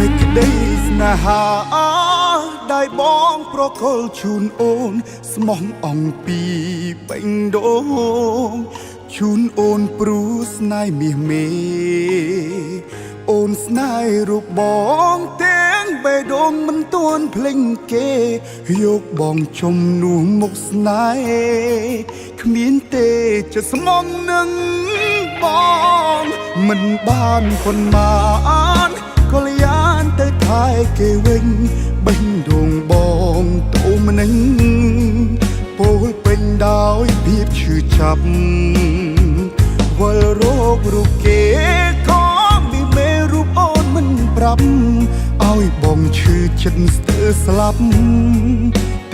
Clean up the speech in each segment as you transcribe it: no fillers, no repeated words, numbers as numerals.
សេចក្តីស្នេហាដែលបងប្រគល់ជូនអូន ស្មោះអង្គពីបេញដូងជូនអូនព្រោះស្នេហ៍មាសមេ អូនស្នេហ៍រូបបងទាំងបេះដូងមិនទាន់ភ្លេចគេយកបងជំនួសមុខស្នេហ៍គ្មានទេចិត្តស្មងនឹងបងមិនបានប៉ុន្មានក៏លយានទៅថែគេវិញបេះដូងបងតូមនឹងពោលពេញដោយភាពឈឺចាប់ វិលរករូបគេក៏មានមេរូបអូនមិនប្រាប់ឲ្យបងឈឺចិត្តស្ទើរស្លាប់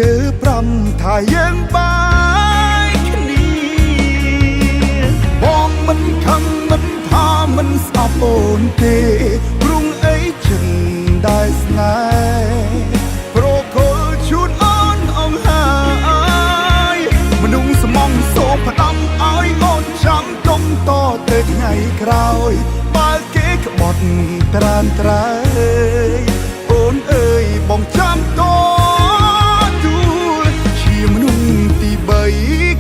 ទើប្រាំថាយើងបាយគ្នាបងមិនខឹងមិនថាមិនស្អប់អូនទេព្រោះអីចិនដែលស្នេហ៍ប្រគល់ជូនអូនអង្ហើយ មនុស្សស្មងសូមផ្ដាំឲ្យអូនចាំទុំតទៅថ្ងៃក្រោយ បើគេក្បត់ត្រានត្រៃអូនអើយបងចាំតទូលជាមនុស្សទីបី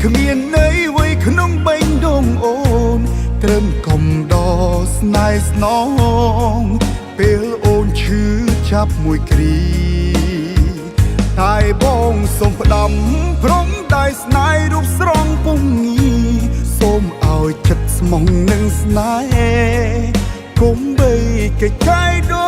គ្មានន័យអ្វីក្នុងបេះដូងអូន ត្រឹមកំដរស្នេហ៍ស្នងពេលអូនឈឺចាប់មួយគ្រី តែបងសូមផ្ដាំព្រមដែលស្នេហ៍រូបស្រងពងងាសូមឲ្យចិត្តស្មងនឹងស្នេហ៍គុំបីកិច្ចកែដ